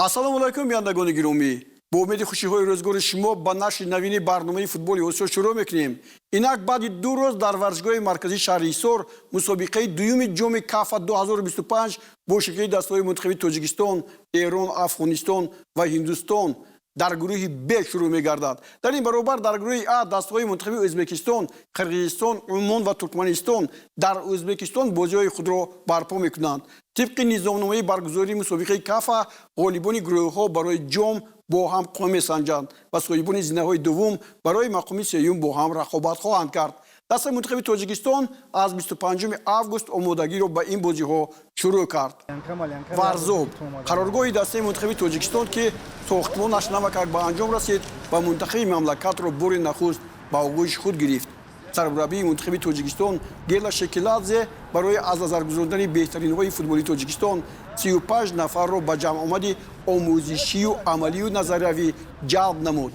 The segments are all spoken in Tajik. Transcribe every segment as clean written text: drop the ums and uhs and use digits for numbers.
Ассалому алайкум, бинандагони гиромӣ! Бо умеди хушиҳои рӯзгори шумо ба нашри навини барномаи футболи Осиё шурӯъ мекунем. Инак, баъди 2 рӯз дар варзишгоҳи марказии шаҳри Ҳисор мусобиқаи дуюми ҷоми Кафа 2025 бо ширкати дастаҳои мунтахаби Тоҷикистон, Эрон, Афғонистон ва Ҳиндустон дар гурӯҳи Б шурӯъ мегардад. Дар ин баробар дар гурӯҳи А дастаҳои мунтахаби Ӯзбекистон, Қирғизистон, Умон ва Туркманистон дар Ӯзбекистон бозиҳои худро барпо мекунанд. Тибқи низомномаи баргузории мусобиқаи Кафа, ғолибони гурӯҳҳо барои ҷом бо ҳам қувва месанҷанд ва соҳибони зинаҳои дуввум барои мақоми сеюм бо ҳам рақобат хоҳанд кард. Дастаи мунтахаби Тоҷикистон аз 25 август омодагиро ба ин бозиҳо шурӯъ кард. Варзоб, қароргоҳи дастаи мунтахаби Тоҷикистон, ки сохтмонаш навакак ба анҷом расид ва мунтахаби мамлакатро бори нахуст ба оғӯши худ гирифт. Сармураббии мунтахаби Тоҷикистон Гела Шекиладзе барои аз назар гузарондани беҳтаринҳои футболи Тоҷикистон 35 нафарро ба ҷамъомади омӯзишию амалию назариявӣ ҷалб намуд.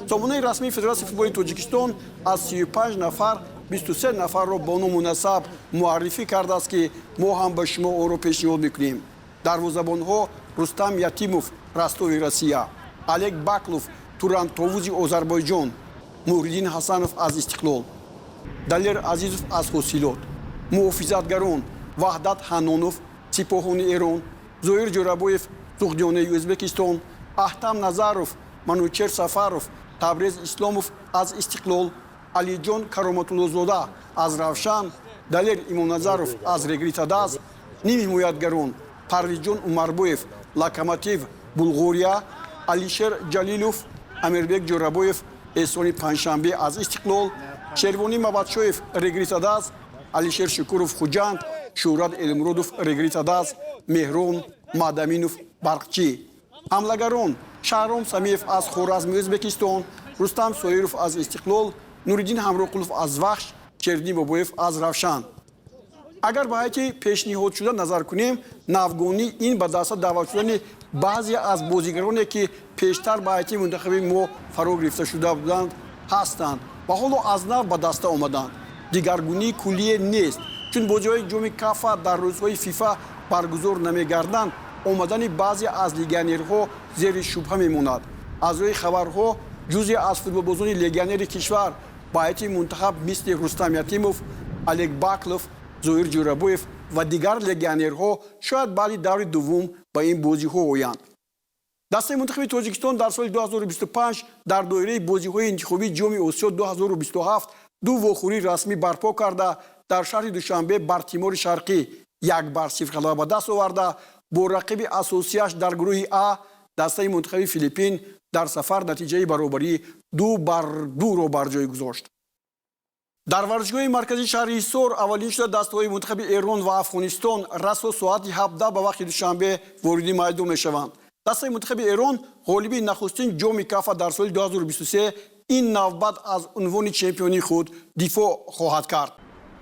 Сомонаи расмии Федератсияи футболи Тоҷикистон аз 35 нафар 23 нафарро бо ному насаб муаррифӣ кардааст, ки мо ҳам ба шумо онро пешниҳод мекунем. Дарвозабонҳо: Рустам Ятимов, Ростови Россия, Олег Баклов, Турантовузи Озарбойҷон, Муҳриддин Ҳасанов аз Истиқлол, Далер Азизов аз Ҳосилот. Муҳофизатгарон: Ваҳдат Ҳаннонов, Сипоҳони Эрон, Зоир Ҷӯрабоев, Суғдиёнаи Ӯзбекистон, Аҳтам Назаров, Манучер Сафаров, Табрез Исломов аз Истиқлол, Алиҷон Кароматуллозода аз Равшан, Далер Имомназаров аз Регритадаз. Нимҳимоятгарон: Парвизҷон Умарбоев, Локомотив, Булғория, Алишер Ҷалилов, Амирбек Ҷӯрабоев, Эҳсони Панҷшанбе аз Истиқлол, Шервонӣ Мабадшоев, Регритадаз, Алишер Шукуров, Хуҷанд, Шӯҳрат Элмуродов, Регритадаз, Меҳрон Мадаминов, Барқчӣ. Ҳамлагарон: Шаҳром Самиев аз Хоразми Ӯзбекистон, Рустам Соиров аз Истиқлол, Нуриддин Ҳамроқулов аз Вахш, Шердин Бобоев аз Равшан. Агар ба ҳайати пешниҳодшуда назар кунем, навгонӣ ин ба даста даъват шудани баъзе аз бозигароне, ки пештар ба ҳайати мунтахаби мо фаро гирифта шуда буданд, ҳастанд ва ҳоло аз нав ба даста омаданд. Дигаргунии куллие нест, чун бозиҳои ҷоми Кафа дар рӯзҳои ФИФА баргузор намегарданд. Омадани баъзе аз легионерҳо зери шубҳа мемонад. Аз рӯи хабарҳо, ҷузъе аз футболбозони легионери кишвар ба ҳайати мунтахаб, мисли Рустам Ятимов, Олег Баклов, Зоир Ҷӯрабоев ва дигар легионерҳо, шояд баъди даври дуввум ба ин бозиҳо оянд. Дастаи мунтахаби Тоҷикистон дар соли 2025 дар доираи бозиҳои интихобии ҷоми Осиё 2027 ду вохӯрии расмӣ барпо карда, дар шаҳри Душанбе бар Тимори Шарқӣ 1-0 ғалаба ба даст оварда, бо рақиби асосияш дар гурӯҳи А, дастаи мунтахаби Филиппин, дар сафар натиҷаи баробарии 2-2-ро бар ҷой гузошт. Дар варзишгоҳи марказии шаҳри Ҳисор аввалин шуда дастаҳои мунтахаби Эрон ва Афғонистон расо соати 17 ба вақти Душанбе вориди майдон мешаванд. Дастаи мунтахаби Эрон, ғолиби нахустин ҷоми Кафа дар соли 2023, ин навбат аз унвони чемпионии худ дифоъ хоҳад кард.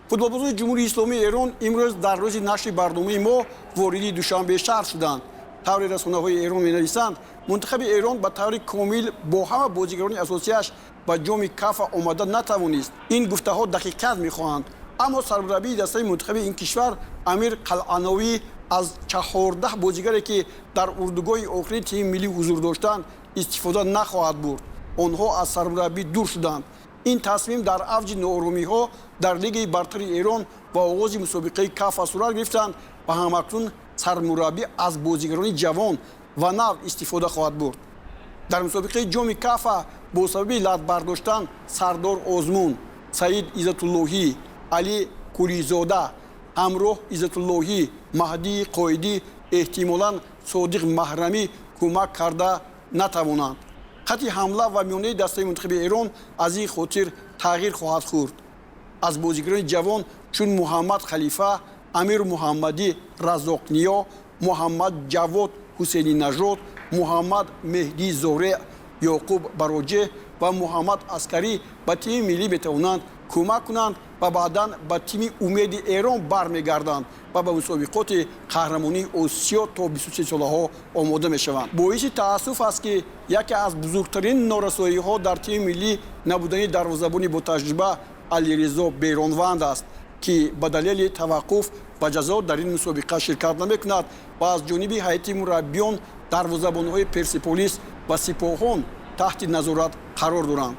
Футболбозони Ҷумҳурии Исломии Эрон имрӯз дар рӯзи нашри барномаи мо вориди Душанбе шаҳр шуданд. Тавре расонаҳои Эрон менависанд, мунтахаби Эрон ба таври комил бо ҳама бозигарони асосияш ба ҷоми Кафа омада натавонист. Ин гуфтаҳо дақиқат мехоҳанд, аммо сармураббии дастаи мунтахаби ин кишвар Амир Қалъановӣ аз 14 бозигаре, ки дар урдугоҳи охирини тими миллӣ ҳузур доштанд, истифода нахоҳад бурд. Онҳо аз сармураббӣ дур шуданд. Ин тасмим дар авҷи нооромиҳо дар Лигаи бартари Эрон ва оғози мусобиқаи Кафа сурат гирифтанд ва ҳамакнун сармураббӣ аз бозигарони ҷавон ва нав истифода хоҳад бурд. Дар мусобиқаи ҷоми Кафа бо сабаби лат бардоштан Сардор Озмун, Саид Иззатуллоҳӣ, Алӣ Кулизода, Ҳамроҳ Иззатуллоҳӣ, Маҳдии Қоидӣ, эҳтимолан Содиқ Маҳрамӣ кӯмак карда натавонанд. Хати ҳамла ва миёнаи дастаи мунтахаби Эрон аз ин хотир тағйир хоҳад хӯрд. Аз бозигарони ҷавон чун Муҳаммад Халифа, Амир Муҳаммадӣ Разоқниё, Муҳаммад Ҷавод Ҳусейни Нажод, Муҳаммад Меҳдӣ Зореъ, Ёқуб Бароҷеҳ ва Муҳаммад Аскарӣ ба тими миллӣ метавонанд кӯмак кунанд ва баъдан ба тими Умеди Эрон бармегарданд ва ба мусобиқоти қаҳрамонии Осиё то 23 солаҳо омода мешаванд. Боиси таассуф аст, ки яке аз бузургтарин норасоиҳо дар тими миллӣ набудани дарвозабони ботаҷриба Алирезо Беронванд аст, ки ба далели таваққуф ба ҷазо дар ин мусобиқа ширкат намекунад ва аз ҷониби ҳайати мураббиён дарвозабонҳои Персеполис ва Сипоҳон таҳти назорат қарор доранд.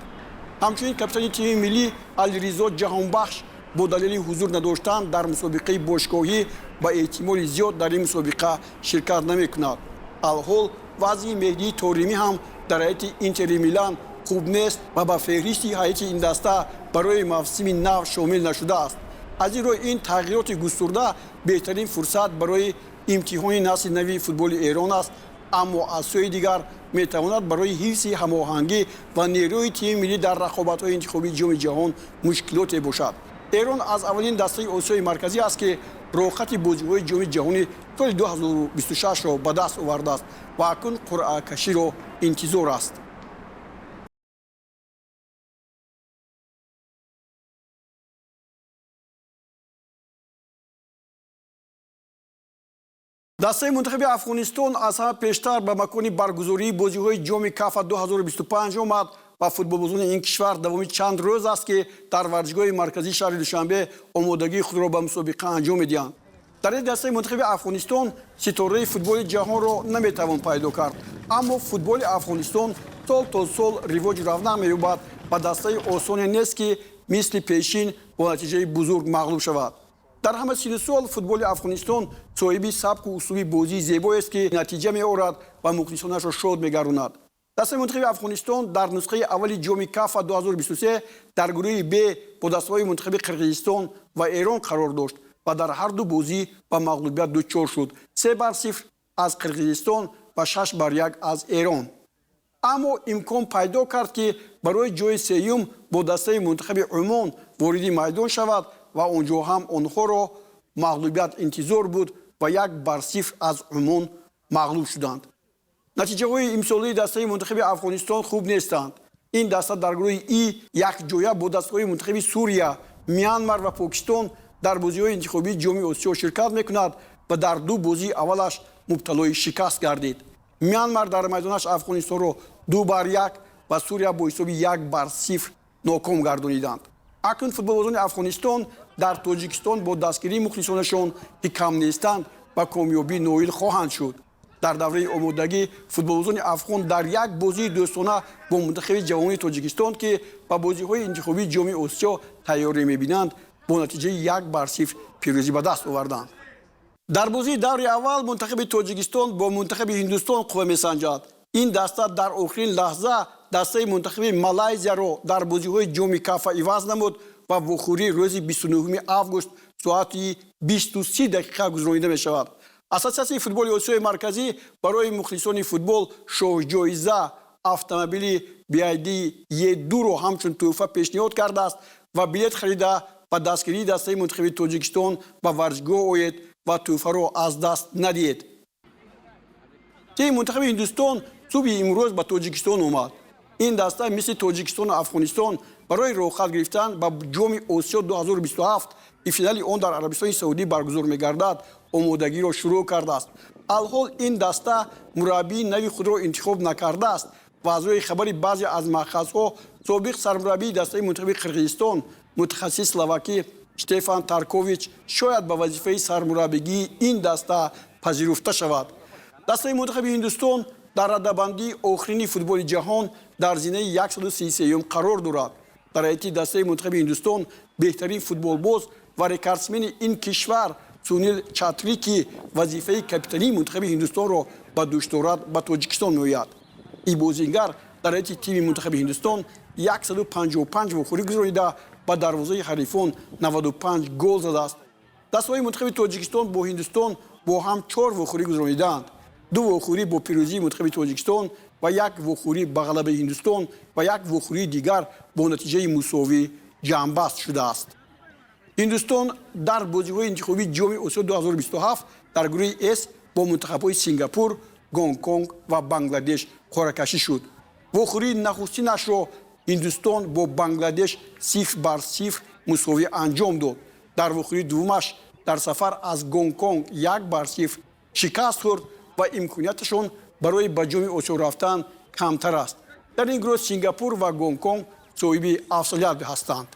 Ҳамчунин капитани тими миллӣ Алиризо Ҷаҳонбахш бо далели ҳузур надоштан дар мусобиқаи бошгоҳӣ ба эҳтимоли зиёд дар ин мусобиқа ширкат намекунад. Алҳол вазъи Меҳдии Торимӣ ҳам дар ҳайати Интери Милан хуб нест ва ба феҳристи ҳайати ин даста барои мавсими нав шомил нашудааст. Аз ин рӯ ин тағйироти густурда беҳтарин фурсат барои имтиҳони насли нави футболи Эрон аст, аммо аз сӯи дигар метавонад барои ҳифзи ҳамоҳангӣ ва нерӯи тими миллӣ дар рақобатҳои интихобии Ҷоми ҷаҳон мушкилоте бошад. Эрон аз аввалин дастаи Осиёи Марказӣ аст, ки роҳхати бозиҳои Ҷоми ҷаҳони соли 2026-ро ба даст овардааст ва акнун қуръакаширо интизор аст. Дастаи мунтахаби Афғонистон аз ҳама пештар ба макони баргузории бозиҳои Ҷоми Кафа 2025 омад ва футболбозони ин кишвар давоми чанд рӯз аст, ки дар варзишгоҳи марказии шаҳри Душанбе омодагии худро ба мусобиқа анҷом медиҳанд. Дар ин дастаи мунтахаби Афғонистон ситораи футболи ҷаҳонро наметавон пайдо кард, аммо футболи Афғонистон сол то сол ривоҷу равнақ меёбад ва дастаи осоне нест, ки мисли пешин бо натиҷаи бузург мағлуб шавад. Дар ҳама сину сол футболи Афғонистон соҳиби сабку услуби бозии зебоест, ки натиҷа меорад ва мухлисонашро шод мегардонад. Дастаи мунтахаби Афғонистон дар нусхаи аввали Ҷоми Кафа 2023 дар гурӯҳи Б бо дастаҳои мунтахаби Қирғизистон ва Эрон қарор дошт ва дар ҳар ду бозӣ ба мағлубият дучор шуд: 3-0 аз Қирғизистон ва 6-1 аз Эрон. Аммо имкон пайдо кард, ки барои ҷои сеюм бо дастаи мунтахаби Умон вориди майдон шавад ва он ҷо ҳам онҳоро мағлубият интизор буд ва 1-0 аз Умон мағлуб шуданд. Натиҷаҳои имсолии дастаи мунтахаби Афғонистон хуб нестанд. Ин даста дар гурӯҳи И якҷоя бо дастаҳои мунтахаби Сурия, Мянмар ва Покистон дар бозиҳои интихобии Ҷоми Осиё ширкат мекунад ва дар ду бозии аввалаш мубталои шикаст гардид. Мянмар дар майдонаш Афғонистонро 2-1 ва Сурия бо ҳисоби 1-0 ноком гардониданд. Акнун футболбозони Афғонистон дар Тоҷикистон бо дастгирии мухлисонашон, ки кам нестанд, ба комёбӣ ноил хоҳанд шуд. Дар давраи омодагӣ футболбозони афғон дар як бозии дӯстона бо мунтахаби ҷавони Тоҷикистон, ки ба бозиҳои интихобии Ҷоми Осиё тайёрӣ мебинанд, бо натиҷаи 1-0 пирӯзӣ ба даст оварданд. Дар бозии даври аввал мунтахаби Тоҷикистон бо мунтахаби Ҳиндустон қувва месанҷад. Ин даста дар охирин лаҳза дастаи мунтахаби Малайзияро дар бозиҳои Ҷоми Кафа иваз намуд ва вохӯрӣ рӯзи 29 август соати 20:30 гузаронида мешавад. Ассотсиатсияи футболи Осиёи Марказӣ барои мухлисони футбол шоҳҷоиза автомобили BYD E2-ро ҳамчун тӯҳфа пешниҳод кардааст ва билет харида ба дастгирии дастаи мунтахаби Тоҷикистон ба варзишгоҳ оед ва тӯҳфаро аз даст надиҳед. Тими мунтахаби Ҳиндустон субҳи имрӯз ба Тоҷикистон омад. Ин даста мисли Тоҷикистону Афғонистон барои роҳхат гирифтан ба Ҷоми Осиё 2027, ки финали он дар Арабистони Саудӣ баргузор мегардад, омодагиро шурӯъ кардааст. Алҳол ин даста мураббии нави худро интихоб накардааст ва аз рӯи хабари баъзе аз манбаъҳо собиқ сармураббии дастаи мунтахаби Қирғизистон, мутахассис словакӣ Штефан Таркович шояд ба вазифаи сармураббигии ин даста пазируфта шавад. Дастаи мунтахаби Ҳиндустон дар радабандии охирини футболи ҷаҳон дар зинаи 133 қарор дорад. Дар ҳайати дастаи мунтахаби Ҳиндустон беҳтарин футболбоз ва рекордсмени ин кишвар Сунил Чатри, ки вазифаи капитании мунтахаби Ҳиндустонро ба дӯш дорад, ба Тоҷикистон меояд. Ин бозингар дар ҳайати тими мунтахаби Ҳиндустон 155 вохӯрӣ гузаронида, ба дарвозаи ҳарифон 95 гол задааст. Дастаҳои мунтахаби Тоҷикистон бо Ҳиндустон бо ҳам чор вохӯрӣ гузаронидаанд: ду вохӯрӣ бо пирӯзии мунтахаби Тоҷикистон ва як вохӯрӣ ба ғалабаи Ҳиндустон ва як вохӯрии дигар бо натиҷаи мусовӣ ҷамъбаст шудааст. Ҳиндустон дар бозиҳои интихобии Ҷоми Осиё 2027 дар гурӯҳи С бо мунтахабҳои Сингапур, Гонконг ва Бангладеш қуръакашӣ шуд. Вохӯрии нахустинашро Ҳиндустон бо Бангладеш 0-0 мусовӣ анҷом дод. Дар вохӯрии дуввумаш дар сафар аз Гонконг 1-0 шикаст хӯрд ва имконияташон барои ба Ҷоми Осиё рафтан камтар аст. Дар ин гурӯҳ Сингапур ва Гонконг соҳиби афзалият ҳастанд.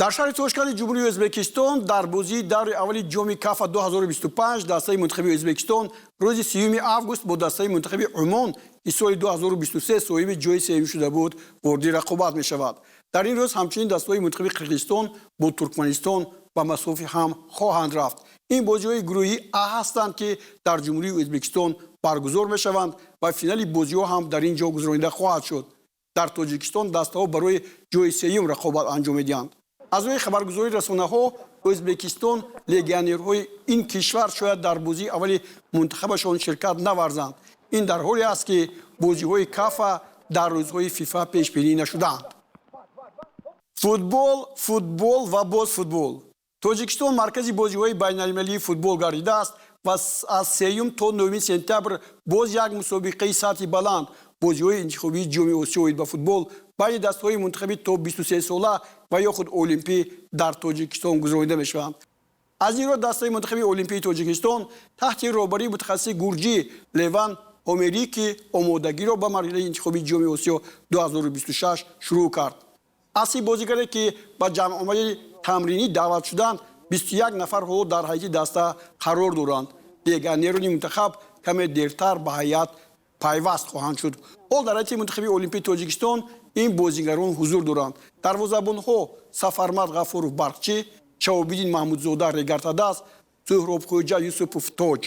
Дар шаҳри Тошканди Ҷумҳурии Ӯзбекистон дар бозии даври аввали Ҷоми Кафа 2025 дастаи мунтахаби Ӯзбекистон рӯзи 3 август бо дастаи мунтахаби Умон, ки соли 2023 соҳиби ҷои сеюм шуда буд, вориди рақобат мешавад. Дар ин рӯз ҳамчунин дастаҳои мунтахаби Қирғизистон бо Туркманистон ба масофи ҳам хоҳанд рафт. Ин бозиҳои гурӯҳи А ҳастанд, ки дар Ҷумҳурии Ӯзбекистон баргузор мешаванд ва финали бозиҳо ҳам дар ин ҷо гузаронида хоҳад шуд. Дар Тоҷикистон дастаҳо барои ҷои сеюм рақобат анҷом медиҳанд. Аз рӯи хабаргузории расонаҳо, Ӯзбекистон легионерҳои ин кишвар шояд дар бозии аввали мунтахабашон ширкат наварзанд. Ин дар ҳоле аст, ки бозиҳои Кафа дар рӯзҳои ФИФА пешбинӣ нашудаанд. Футбол, футбол ва боз футбол. Тоҷикистон маркази бозиҳои байналмилалии футбол гардидааст ва аз 3 то 9 сентябр боз як мусобиқаи сатҳи баланд, бозиҳои интихобии Ҷоми Осиё оид ба футбол байни дастаҳои мунтахаби то 23 сола ва ё худ олимпӣ дар Тоҷикистон гузаронида мешаванд. Аз ин рӯ дастаи мунтахаби олимпии Тоҷикистон таҳти роҳбарии мутахассиси гурҷӣ Леван Омерики омодагиро ба марҳилаи интихобии Ҷоми Осиё 2026 шурӯъ кард. Аз 30 бозигаре, ки ба ҷамъомади тамринӣ даъват шуданд, 21 нафар ҳоло дар ҳайати даста қарор доранд. Легионерони мунтахаб каме дертар ба ҳайат пайваст хоҳанд шуд. Ҳол дар ҳайати мунтахаби олимпии Тоҷикистон ин бозигарон ҳузур доранд: дарвозабонҳо Сафармад Ғафуров, Барқчӣ, Шаҳобиддин Маҳмудзода, Регартадаз, Суҳробхӯҷа Юсупов, Тоҷ,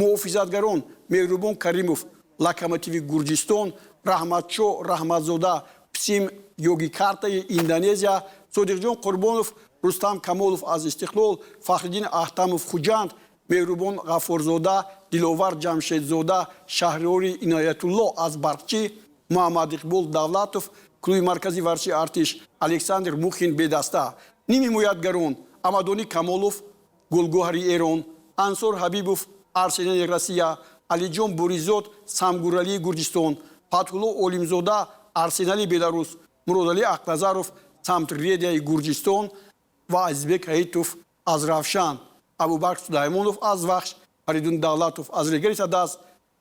муҳофизатгарон Меҳрубон Каримов, Локомотиви Гурҷистон, Раҳматшо Раҳматзода, Псим Йогикартаи Индонезия, Содиқҷон Қурбонов, Рустам Камолов аз Истиқлол, Фахриддин Аҳтамов, Хуҷанд, Меҳрубон Ғаффорзода, Диловар Ҷамшедзода, Шаҳриёри Иноятулло аз Барқчӣ, Муҳаммадиқбол Давлатов, клуби марказии варзиши Артиш, Александр Мухин, бедаста. Нимҳимоятгарон Амадонӣ Камолов, Гулгӯҳари Эрон, Ансор Ҳабибов, Арсенали Россия, Алиҷон Буризод, Самгуралии Гурҷистон, Фатҳулло Олимзода, Арсенали Беларус, Муродалӣ Ақназаров, Самтредияи Гурҷистон ва Азизбек Ҳаитов аз Равшан, Абубакр Сулаймонов аз Вахш, Фаридун Давлатов аз Регари Тадаз,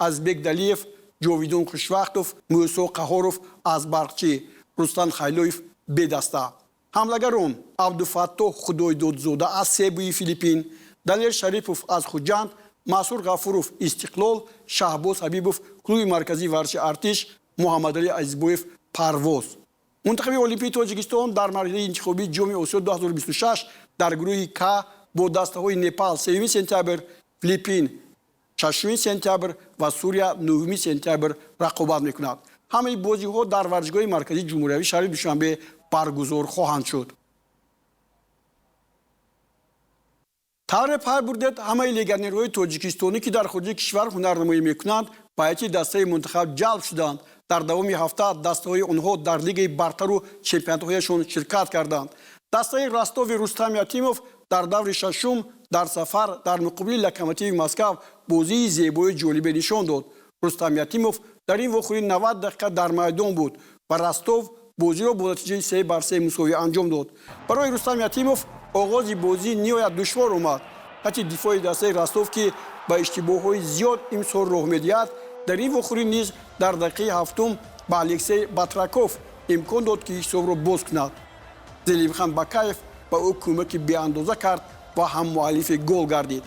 Азизбек Далиев, Ҷовидон Хушвақтов, Мӯсо Қаҳоров аз Барқчӣ, Рустам Хайлоев, бедаста. Ҳамлагарон Абдуфаттоҳ Худойдодзода аз Себуи Филиппин, Далер Шарипов аз Хуҷанд, Масур Ғафуров, Истиқлол, Шаҳбоз Ҳабибов, клуби марказии варзиши Артиш, Муҳаммадалӣ Азизбоев, Парвоз. Мунтахаби олимпии Тоҷикистон дар марҳилаи интихобии Ҷоми Осиё 2026 дар гурӯҳи К бо дастаҳои Непал 3 сентябр, Филиппин 6 сентябр ва Сурия 9 сентябр рақобат мекунад. Ҳамаи бозиҳо дар варзишгоҳи марказии ҷумҳуриявии шаҳри Душанбе баргузор хоҳанд шуд. Тавре пай бурдед, ҳамаи легионерҳои тоҷикистонӣ, ки дар хориҷи кишвар ҳунарнамоӣ мекунанд, ба ҳайати дастаи мунтахаб ҷалб шуданд. Дар давоми ҳафта дастаҳои онҳо дар лигаи бартару чемпионатҳояшон ширкат карданд. Дастаи Ростови Рустам Ятимов дар даври шашум дар сафар дар муқобили Локомотиви Москав бозии зебои ҷолибе нишон дод. Рустам Ятимов дар ин вохӯрӣ 90 дақиқа дар майдон буд ва Ростов бозиро бо натиҷаи 3-3 мусовӣ анҷом дод. Барои Рустам Ятимов оғози бозӣ ниҳоят душвор омад. Хати дифои дастаи Ростов, ки ба иштибоҳҳои зиёд имсол роҳ медиҳад, дар ин вохӯрӣ низ дар дақиқаи ҳафтум ба Алексей Батраков имкон дод, ки ҳисобро боз кунад. Зелимхан Бакаев ба ӯ кӯмаки беандоза кард ва ҳаммуаллифи гол гардид.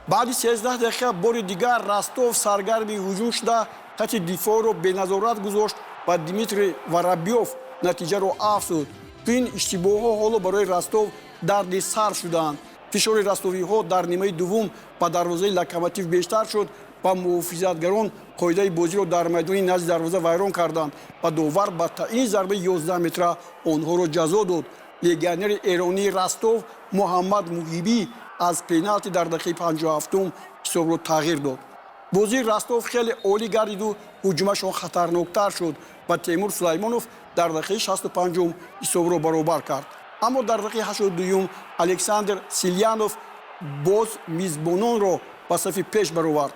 Баъди 13 дақиқа бори дигар Ростов саргарми ҳуҷум шуда, хати дифоъро беназорат гузошт ва Дмитрий Воробьёв натиҷаро афзуд. Ин иштибоҳҳо ҳоло барои Ростов дарди сар шуданд. Фишори ростовиҳо дар нимаи дуввум ба дарвозаи Локомотив бештар шуд ва муҳофизатгарон қоидаи бозиро дар майдони назди дарвоза вайрон карданд ва довар ба таъини зарбаи 11 метра онҳоро ҷазо дод. Легионери эронии Ростов Муҳаммад Муҳибӣ аз пеналти дар дақиқаи 57-ум ҳисобро тағйир дод. Бозии Ростов хеле олӣ гардиду ҳуҷумашон хатарноктар шуд ва Темур Сулаймонов дар дақиқаи 65-ум ҳисобро баробар кард. Аммо дар дақиқаи 82-юм Александр Силянов боз мизбононро ба сафи пеш баровард.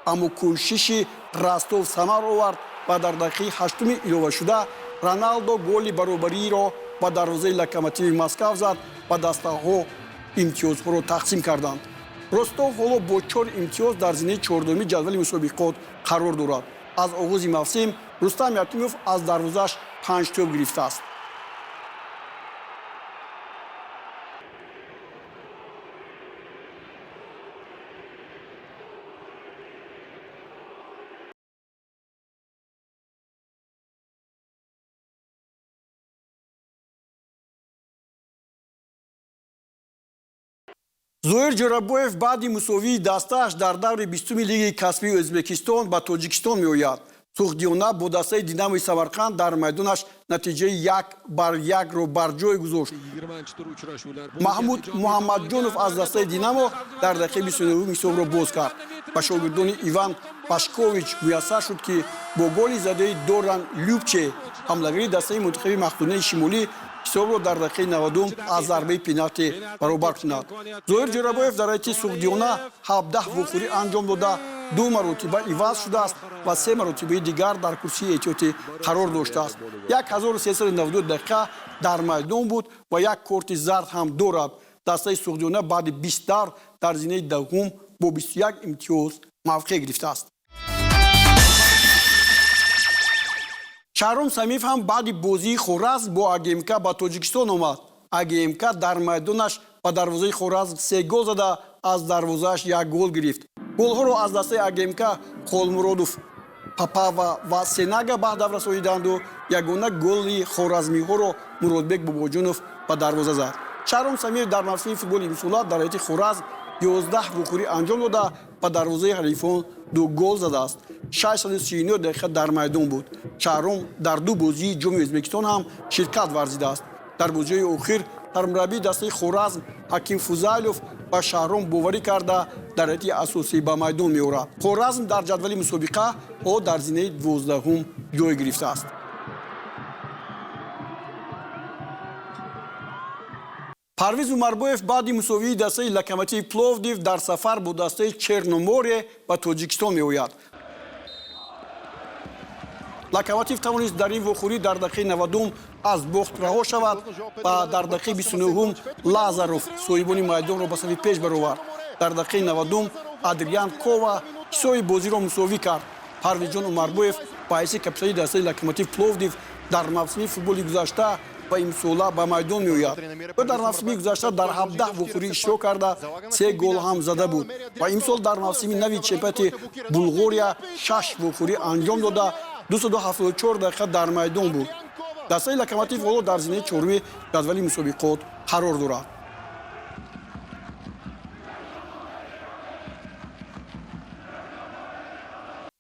Аммо кӯшиши Ростов самар овард ва дар дақиқаи 8-уми иловашуда Роналдо голи баробариро ба дарвозаи Локомотиви Москав зад ва дастаҳо имтиёзҳоро тақсим карданд. Ростов ҳоло бо 4 имтиёз дар зинаи чордуми ҷадвали мусобиқот қарор дорад. Аз оғози мавсим Рустам Ятимов аз дарвозааш 5 тӯб гирифтааст. Зоир Ҷӯрабоев баъди мусовии дастааш дар даври 20-уми лигаи касбии Ӯзбекистон ба Тоҷикистон меояд. Суғдиёна бо дастаи Динамои Самарқанд дар майдонаш натиҷаи 1-1-ро бар ҷой гузошт. Маҳмуд Муҳаммадҷонов аз дастаи Динамо дар дақиқаи 29 ҳисобро боз кард. Ба шогирдони Иван Пашкович муяссар шуд, ки бо голи задаи Доран Любче, ҳамлагари дастаи мунтахаби Мақдунияи Шимолӣ, ҳисобро дар дақиқаи 90 аз зарбаи пеналти баробар кунад. Зоир Ҷӯрабоев дар ҳайати Суғдиёна 17 вохӯрӣ анҷом дода, 2 маротиба иваз шудааст ва 3 маротибаи дигар дар курсии эҳтиётӣ қарор доштааст. 1392 дақиқа дар майдон буд ва як корти зард ҳам дорад. Дастаи Суғдиёна баъди 20 давр дар зинаи даҳум бо 21 имтиёз мавқеъ гирифтааст. Шаҳром Самиев ҳам баъди бозии Хоразм бо АГМК ба Тоҷикистон омад. АГМК дар майдонаш ба дарвозаи Хоразм 3 гол зада, аз дарвозааш 1 гол гирифт. Голҳоро аз дастаи АГМК Холмуродов, Папава ва Сенага ба ҳадаф расониданду ягона голи хоразмиҳоро Муродбек Бобоҷонов ба дарвоза зад. Шаҳром Самиев дар мавсими футболи имсола дар ҳайати Хоразм 11 вохӯрӣ анҷом дода, ба дарвозаи ҳарифон 2 гол задааст. 639 дақиқа дар майдон буд. Шаҳром дар 2 бозии ҷоми Ӯзбекистон ҳам ширкат варзидааст. Дар бозиҳои охир сармураббии дастаи Хоразм Ҳаким Фузайлов ба Шаҳром боварӣ карда дар ҳайати асосӣ ба майдон меорад. Хоразм дар ҷадвали мусобиқа ҳо дар зинаи 12-ум ҷой гирифтааст. Парвиз Умарбоев баъди мусовии дастаи Локомотив Пловдив дар сафар бо дастаи Черноморе ба Тоҷикистон меояд. Локомотив тавонист дар ин вохӯрӣ дар дақиқаи 90 аз бохт раҳо шавад ва дар дақиқаи 29 Лазаров соҳибони майдонро ба сафи пеш баровард. Дар дақиқаи 90 Адриан Кова ҳисоби бозиро мусовӣ кард. Парвизҷон Умарбоев ба ҳайси капитани дастаи Локомотив Пловдив дар мавсими футболи гузашта ва имсола ба майдон меояд. Ӯ дар мавсими гузашта дар 17 вохӯрӣ иштирок карда, 3 гол ҳам зада буд ва имсол дар мавсими нави чемпионати Булғория 6 вохӯрӣ анҷом дода, 274 дақиқа дар майдон буд. Дастаи Локомотив ҳоло дар зинаи 4-уми ҷадвали мусобиқот қарор дорад.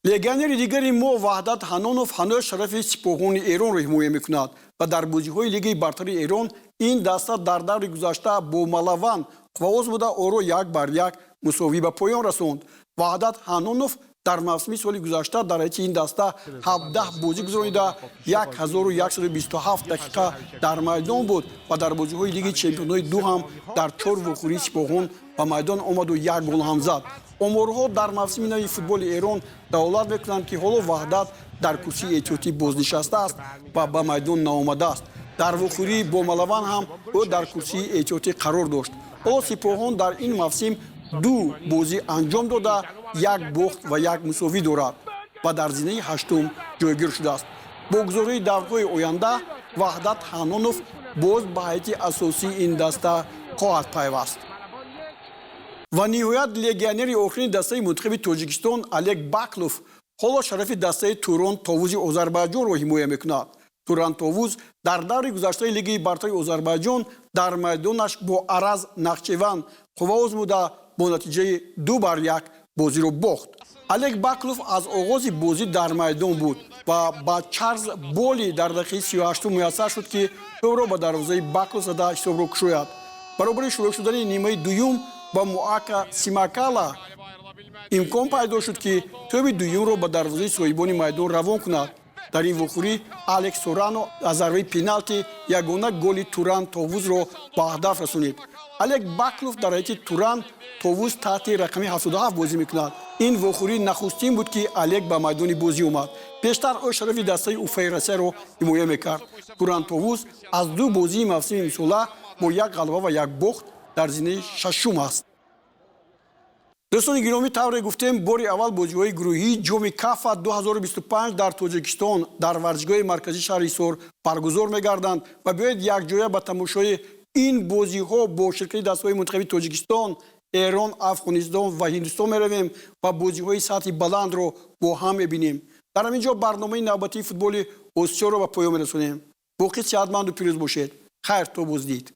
Легионери дигари мо Ваҳдат Ҳанонов ҳанӯз шарафи сипоҳони Эронро ҳимоя мекунад ва дар бозиҳои лигаи бартари Эрон ин даста дар даври гузашта бо Малаван қувваоз буда, ӯро 1-1 мусовӣ ба поён расонд. Ваҳдат Ҳанонов дар мавсими соли гузашта дар ҳайати ин даста 17 бозӣ гузаронида, 1127 дақиқа дар майдон буд ва дар бозиҳои лигаи чемпионҳои ду ҳам дар 4 вохӯрии сипоҳон ба майдон омаду 1 гол ҳам зад. Оморҳо дар мавсими нави футболи Эрон далолат мекунанд, ки ҳоло Ваҳдат дар курсии эҳтиётӣ бознишастааст ва ба майдон наомадааст. Дар вохӯрӣ бо Малаван ҳам ӯ дар курсии эҳтиётӣ қарор дошт. Ҳоло сипоҳон дар ин мавсим 2 бозӣ анҷом дода, 1 бохт ва 1 мусовӣ дорад ва дар зинаи 8-ум ҷойгир шудааст. Бо гузории даврҳои оянда Ваҳдат Ҳанонов боз ба ҳайати асосии ин даста хоҳад пайваст. Ва ниҳоят легионери охирини дастаи мунтахаби Тоҷикистон Олег Баклов ҳоло шарафи дастаи Турон Товузи Озарбайҷонро ҳимоя мекунад. Туран Товуз дар даври гузаштаи лигаи бартари Озарбайҷон дар майдонаш бо Араз Нахчеван қувваоз буда, бо натиҷаи 2-1 бозиро бохт. Олег Баклов аз оғози бозӣ дар майдон буд ва ба Чарлз Боли дар дақиқаи 38 муяссар шуд, ки тӯбро ба дарвозаи Баклов зада ҳисобро кушояд. Баробари шурӯъ шудани нимаи дуюм ба Муака Симакала имкон пайдо шуд, ки тӯби дуюмро ба дарвозаи соҳибони майдон равон кунад. Дар ин вохӯрӣ Алекс Сорано аз зарбаи пеналти ягона голи Туран Товузро ба ҳадаф расонид. Олег Баклов дар ҳайати Туран Товуз таҳти рақами 77 бозӣ мекунад. Ин вохӯрӣ нахустин буд, ки Олег ба майдони бозӣ омад. Пештар ӯ шарафи дастаи Уфаи Россияро ҳимоя мекард. Туран Товуз аз 2 бозии мавсими имсола бо 1 ғалаба ва 1 бохт дар зинаи 6-ум аст. Дӯстони гиромӣ, тавре гуфтем, бори аввал бозиҳои гурӯҳии Ҷоми Кафа 2025 дар Тоҷикистон дар варзишгоҳи марказии шаҳри Ҳисор баргузор мегарданд ва биёед, якҷоя ба тамошои ин бозиҳо бо ширкати дастгоҳи мунтахаби Тоҷикистон, Эрон, Афғонистон ва Ҳиндустон меравем ва бозиҳои сатҳи баландро бо ҳам мебинем. Дар ҳамин ҷо барномаи навбатии Футболи Осиёро ба поён мерасонем. Боқӣ сиҳатманду пирӯз бошед. Хайр, то боздид.